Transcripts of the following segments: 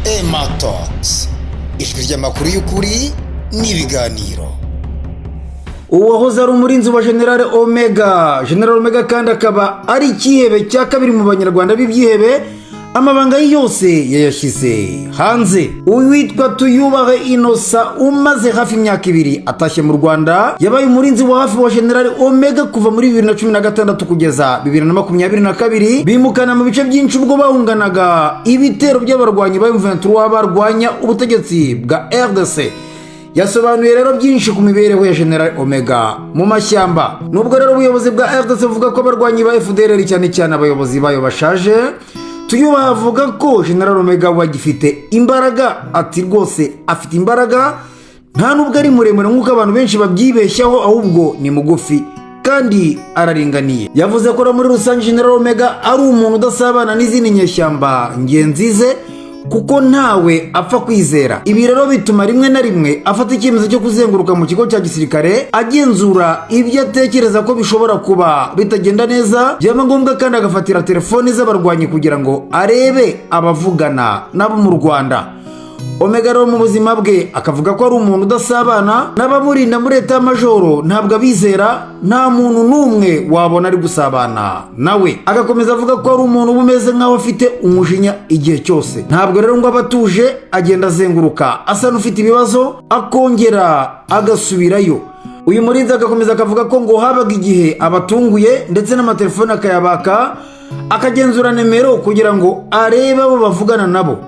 Emma Talks, ijwi ry'amakuru y'ukuri n'ibiganiro. Uwahoze ari umurinzi wa General Omega, General Omega kandi akaba ari icyihebe cya kabiri mu Banyarwanda b'ibyihebe, amabanga ye yose yayashyize hanze. Uwitwa Tuyubahe Inosa, umaze hafi imyaka 2 atashye mu Rwanda, yabaye umurinzi wa hafi wa General Omega kuva muri 2016 kugeza 2022, bimukana mu bice byinshi ubwo bahunganaga ibitero by'abarwanyi ba M23 barwanya ubutegetsi bwa RDC. Yasobanuye rero byinshi ku mibereho ya General Omega mu mashyamba. Nubwo rero ubuyobozi bwa RDC buvuga ko abarwanyi ba FDLR, cyane cyane abayobozi bayo, bashaje, Tuyubaha avuga ko General Omega we agifite imbaraga. Ati: "Rwose afite imbaraga, nta nubwo ari muremure nk'uko abantu benshi babyibeshyaho, ahubwo ni mugufi kandi araringaniye." Yavuze ko muri rusange General Omega ari umuntu udasabana n'izindi nyeshyamba ngenzi ze, kuko ntawe apfa kwizera. Ibi rero bituma rimwe na rimwe afata icyemezo cyo kuzenguruka mu kigo cya gisirikare, agenzura ibyo atekereza ko bishobora kuba bitagenda neza. Byaba ngombwa kandi agafatira telefoni z'abarwanyi kugira ngo arebe abavugana nabo mu Rwanda. Omega rero mu buzima bwe akavuga ko ari umuntu udasabana n'abamurinda muri état-major, ntabwo abizera, nta muntu n'umwe wabona ari gusabana nawe. Agakomeza avuga ko ari umuntu uba umeze nk'aho afite umujinya igihe cyose. Ntabwo rero ngo aba atuje, agenda azenguruka asa n'ufite ibibazo, akongera agasubirayo. Uyu murinzi agakomeza akavuga ko ngo habaga igihe abatunguye, ndetse n'amatelefone akayabaka, akagenzura nimero kugira ngo arebe abo bavugana nabo.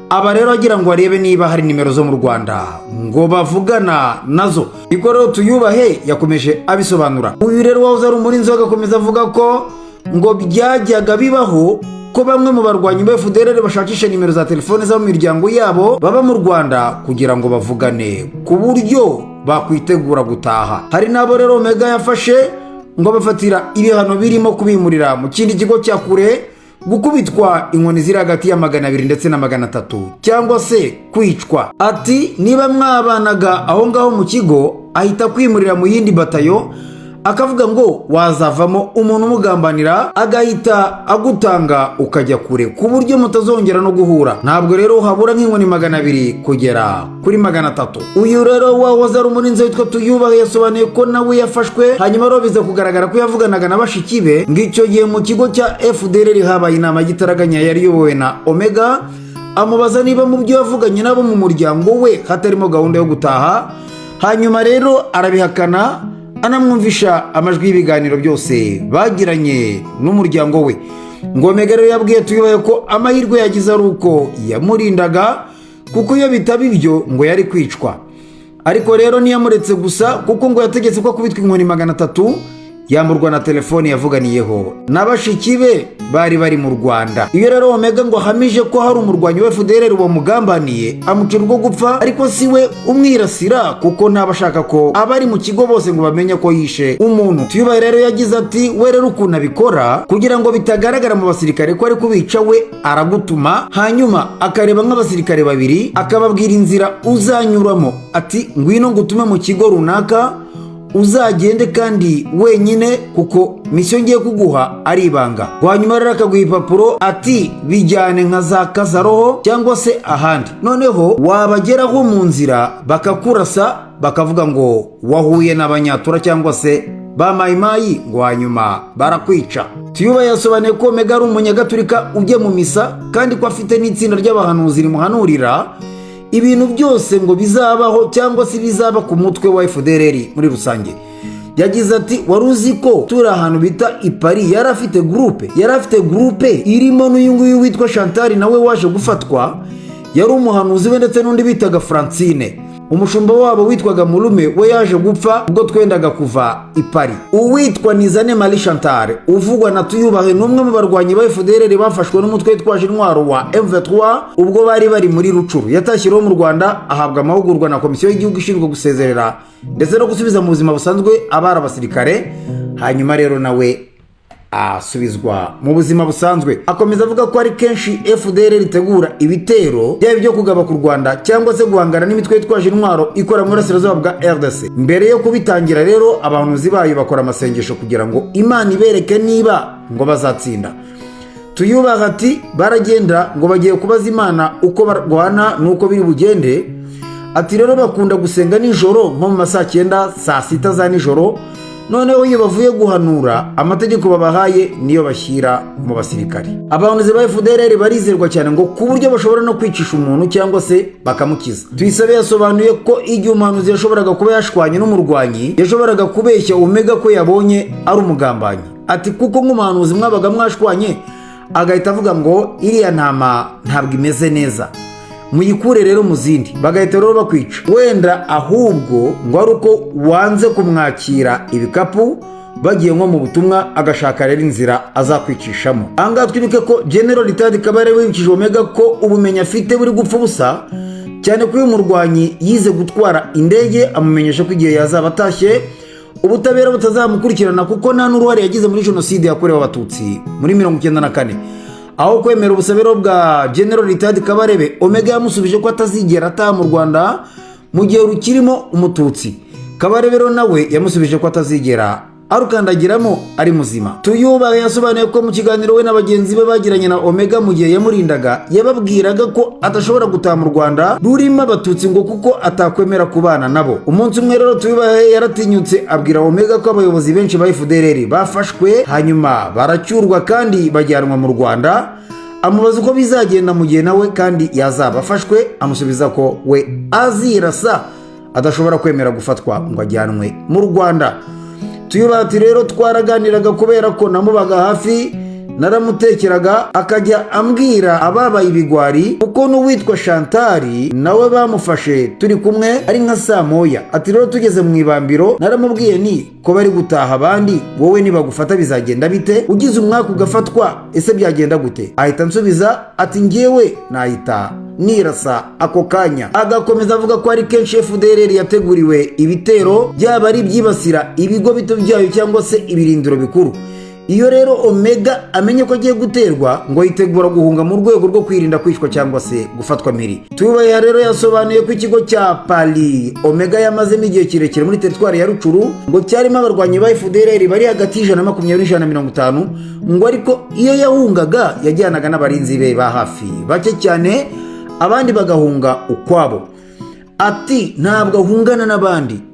Aba rero agira ngo arebe niba hari nimero zo mu Rwanda ngo bavugana nazo. Niko rero Tuyubahe yakomeje abisobanura. Uyu rero wahoze ari umurinzi we agakomeza avuga ko ngo byajyaga bibaho ko bamwe mu barwanyi ba FDLR bashakisha nimero za telefone z'abo mu miryango yabo baba mu Rwanda kugira ngo bavugane ku buryo bakwitegura gutaha. Hari n'abo rero Omega yafashe ngo bafatira ibihano birimo kubimurira mu kindi kigo cya kure, gukubitwa inkoni ziri hagati ya 200 ndetse na 300, cyangwa se kwicwa. Ati: "Niba mwabanaga aho ngaho mu kigo, ahita kwimurira mu yindi batayo, akavuga ngo wazavamo umuntu umugambanira, agahita agutanga ukajya kure ku buryo mutazongera no guhura. Ntabwo rero habura nk'inkoni 200 kugera kuri 300." Uyu rero wahoze ari umurinzi witwa Tuyubahe yasobanuye ko nawe yafashwe, hanyuma rero biza kugaragara ko yavuganaga na bashiki be. Ngo icyo gihe mu kigo cya FDLR habaye inama y'igitaraganya yari iyobowe na Omega, amubaza niba mu byo yavuganye nabo mu muryango we hatarimo gahunda yo gutaha. Hanyuma rero arabihakana, anamwumvisha amajwi y'ibiganiro byose bagiranye n'umuryango we. Ngo Omega rero yabwiye Tuyubahe ko amahirwe yagize ari uko yamurindaga, kuko iyo bitaba ibyo ngo yari kwicwa. Ariko rero ntiyamuretse gusa, kuko ngo yategetse ko akubitwa inkoni 300, yamburwa na telefoni yavuganiyeho na bashiki be bari bari mu Rwanda. Iyo rero Omega ngo ahamije ko hari umurwanyi wa FDLR wamugambaniye, amucira urwo gupfa, ariko si we umwirasira, kuko ntaba ashaka ko abari mu kigo bose ngo bamenye ko yishe umuntu. Tuyubahe rero yagize ati: "We rero ukuntu abikora kugira ngo bitagaragara mu basirikare ko ari kubica, we aragutuma, hanyuma akareba nk'abasirikare babiri, akababwira inzira uzanyuramo, ati: 'Ngwino ngutume mu kigo runaka, uzagende kandi wenyine kuko mission ngiye kuguha ari ibanga.' Hanyuma rero akaguha ipapuro, ati: 'Bijyane nka za Kazaroho cyangwa se ahandi.' Noneho wabageraho mu nzira bakakurasa, bakavuga ngo wahuye n'Abanyatura cyangwa se ba Mayimayi, ngo hanyuma barakwica." Tuyuba yasobanuye ko Omega ari umunyagatulika ujya mu misa, kandi ko afite n'itsinda ry'abahanuzi rimuhanurira ibintu byose ngo bizabaho cyangwa se bizaba ku mutwe wa FDLR muri rusange. Yagize ati: "Wari uzi ko turi ahantu bita i Paris yari afite groupe? Yari afite groupe irimo n'uyu nguyu witwa Chantal, nawe waje gufatwa, yari umuhanuzi we, ndetse n'undi bitaga Francine. Umushumba wabo witwaga Murume we yaje gupfa ubwo twendaga kuva i Paris." Uwitwa Nizane Marie Chantal uvugwa na Tuyubahe ni umwe mu barwanyi ba FDLR bafashwe n'umutwe witwaje intwaro wa M23 ubwo bari bari muri Rutshuru. Yatashyiriweho mu Rwanda, ahabwa amahugurwa na Komisiyo y'Igihugu ishinzwe gusezerera ndetse no gusubiza mu buzima busanzwe abari abasirikare, hanyuma rero nawe asubizwa mu buzima busanzwe. Akomeza avuga ko ari kenshi FDLR ritegura ibitero, byaba ibyo kugaba ku Rwanda cyangwa se guhangana n'imitwe yitwaje intwaro ikora mu burasirazuba bwa RDC. Mbere yo kubitangira rero, abahanuzi bayo bakora amasengesho kugira ngo Imana ibereke niba ngo bazatsinda. Tuyubaha ati baragenda ngo bagiye kubaza Imana uko barwana n'uko biri bugende. Ati rero bakunda gusenga nijoro nko mu ma saa 9, saa 6 za nijoro. Noneho iyo bavuye guhanura, amategeko babahaye niyo bashyira mu basirikari. Abahanuzi ba FDLR barizerwa cyane ngo ku buryo bashobora no kwicisha umuntu cyangwa se bakamukiza. Tuyisabe yasobanuye ko igihe umuhanuzi yashoboraga kuba yashwanye n'umurwanyi, yashoboraga kubeshya Omega ko yabonye ari umugambanyi. Ati kuko nk'umuhanuzi mwabaga mwashwanye, agahita avuga ngo iriya ntama ntabwo imeze neza, muyikure rero mu zindi, bagahita rero bakwica. Wenda ahubwo ngo ari uko wanze kumwakira ibikapu bagiye nko mu butumwa, agashaka rero inzira azakwicishamo. Ahangaha twibuke ko General Retired Kabarebe wibukije Omega ko ubumenyi afite buri gupfa ubusa, cyane ko uyu murwanyi yize gutwara indege, amumenyesha ko igihe yazaba atashye ubutabera butazamukurikirana kuko nta n'uruhare yagize muri jenoside yakorewe Abatutsi muri 94. Aho kwemera ubusabe bwa General Retired Kabarebe, Omega yamusubije ko atazigera ataha mu Rwanda mu gihe rukirimo Umututsi. Kabarebe rero nawe yamusubije ko atazigera arukandagiramo ari muzima. Tuyubahe yasobanuye ko mu kiganiro we na bagenzi be bagiranye na Omega mu gihe yamurindaga, yababwiraga ko adashobora gutaha mu Rwanda rurimo Abatutsi ngo kuko atakwemera kubana nabo. Umunsi umwe rero Tuyubahe yaratinyutse abwira Omega ko abayobozi benshi ba FDLR bafashwe, hanyuma baracyurwa kandi bajyanwa mu Rwanda. Amubaza uko bizagenda mu gihe nawe kandi yazaba afashwe, amusubiza ko we azirasa, adashobora kwemera gufatwa ngo ajyanwe mu Rwanda. Tuyubaha ati rero twaraganiraga kubera ko namubaga hafi, naramutekeraga, akajya ambwira ababaye ibigwari, kuko n'uwitwa Shantari nawe bamufashe turi kumwe ari nka saa 1. Ati rero tugeze mu ibambiro naramubwiye ni ko bari gutaha abandi, wowe nibagufata bizagenda bite? Ugize umwaka ugafatwa, ese byagenda gute? Ahita ansubiza ati ngewe nahita nirasa ako kanya. Agakomeza avuga ko ari kenshi FDLR yateguriwe ibitero, byaba ari ibyibasira ibigo bito byayo cyangwa se ibirindiro bikuru. Iyo rero Omega amenye ko agiye guterwa, ngo yitegura guhunga mu rwego rwo kwirinda kwicwa cyangwa se gufatwa mpiri. Tuyubahe rero yasobanuye ko ikigo cya Pali Omega yamazemo igihe kirekire muri teritwari ya Rucuru ngo cyarimo abarwanyi ba FDLR bari hagati y'120 n'150, ngo ariko iyo yahungaga yajyanaga n'abarinzi be ba hafi bake cyane, abandi bagahunga ukwabo. Ati ntabwo ahungana n'abandi.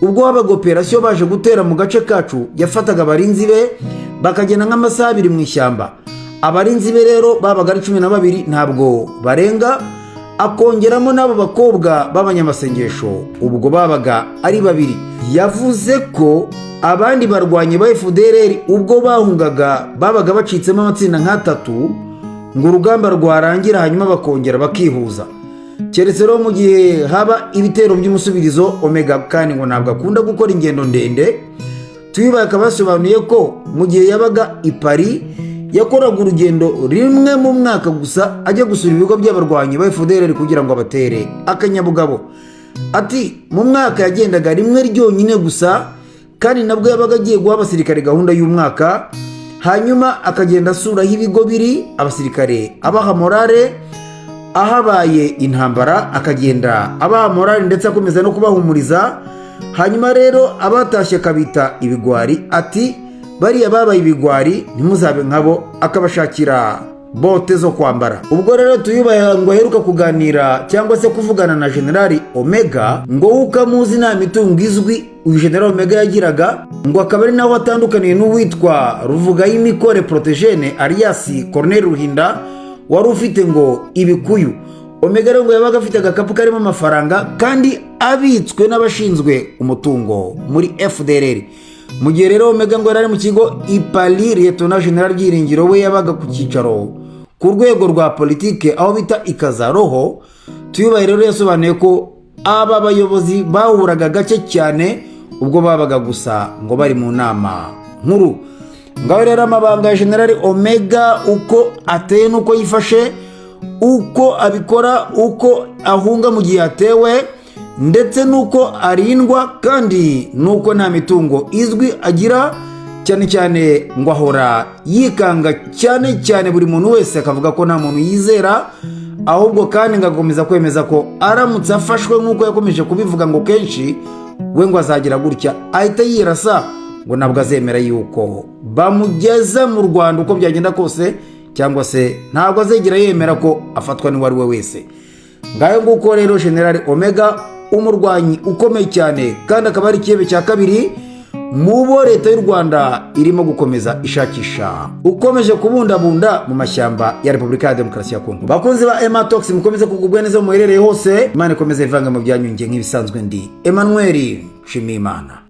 Ubwo habaga operasiyo baje gutera mu gace kacu, yafataga abarinzi be bakagenda nk'amasaha 2 mu ishyamba. Abarinzi be rero babaga ari 12, ntabwo barenga, akongeramo n'abo bakobwa b'abanyamasengesho, ubwo babaga ari babiri. Yavuze ko abandi barwanyi ba FDLR ubwo bahungaga babaga bacitsemo amatsinda nk'atatu, ngo urugamba rwarangira hanyuma bakongera bakihuza, keretse rero mu gihe haba ibitero by'umusubirizo. Omega kandi ngo ntabwo akunda gukora ingendo ndende. Tuyubahe akaba yasobanuye ko mu gihe yabaga i Paris yakoraga urugendo rimwe mu mwaka gusa, ajya gusura ibigo by'abarwanyi ba FDLR kugira ngo abatere akanyabugabo. Ati mu mwaka yagendaga rimwe ryonyine gusa, kandi nabwo yabaga agiye guha abasirikare gahunda y'umwaka, hanyuma akagenda asura aho ibigo biri, abasirikare abaha morale, ahabaye intambara akagenda abaha morale ndetse akomeza no kubahumuriza. Hanyuma rero abatashye akabita ibigwari, ati bariya babaye ibigwari ntimuzabe nkabo, akabashakira bote zo kwambara. Ubwo rero Tuyubahe ngo aheruka kuganira cyangwa se kuvugana na Generali Omega, ngo we ukamuzi nta mitungo izwi uyu Generali Omega yagiraga, ngo akaba ari naho atandukaniye n'uwitwa Ruvugayimikore Protogene alias Colonel Ruhinda wari ufite ngo ibikuyu. Omega rero ngo yabaga afite agakapu karimo amafaranga kandi abitswe n'abashinzwe umutungo muri FDLR. Mu gihe rero Omega ngo yari ari mu kigo i Paris, Liyetona General Byiringiro we yabaga ku cyicaro ku rwego rwa politike aho bita Ikazaroho. Tuyubahe rero yasobanuye ko aba bayobozi bahuraga gake cyane, ubwo babaga gusa ngo bari mu nama nkuru. Ngaho rero amabanga ya General Omega, uko ateye n'uko yifashe, uko abikora, uko ahunga mu gihe atewe, ndetse n'uko arindwa, kandi n'uko nta mitungo izwi agira, cyane cyane ngo ahora yikanga cyane cyane buri muntu wese, akavuga ko nta muntu yizera, ahubwo kandi ngo agakomeza kwemeza ko aramutse afashwe, nk'uko yakomeje kubivuga ngo kenshi, we ngo azagira gutya ahita yirasa, ngo ntabwo azemera yuko bamugeza mu Rwanda uko byagenda kose. Cyangwa se ntabwo azegera yemera ko afatwa n'uwo ari we wese. Ngayo nguko rero, General Omega, umurwanyi ukomeye cyane kandi akaba ari ikihebe cya kabiri mu bo leta y'u Rwanda irimo gukomeza ishakisha, ukomeje kubundabunda mu mashyamba ya Repubulika ya Demokarasi ya Kongo. Bakunzi ba Ematox, mukomeze kugubwa neza muherereye hose. Imana ikomeze ivanga mu byanyu. Nge nk'ibisanzwe ndi Emmanuel Nshimiyimana.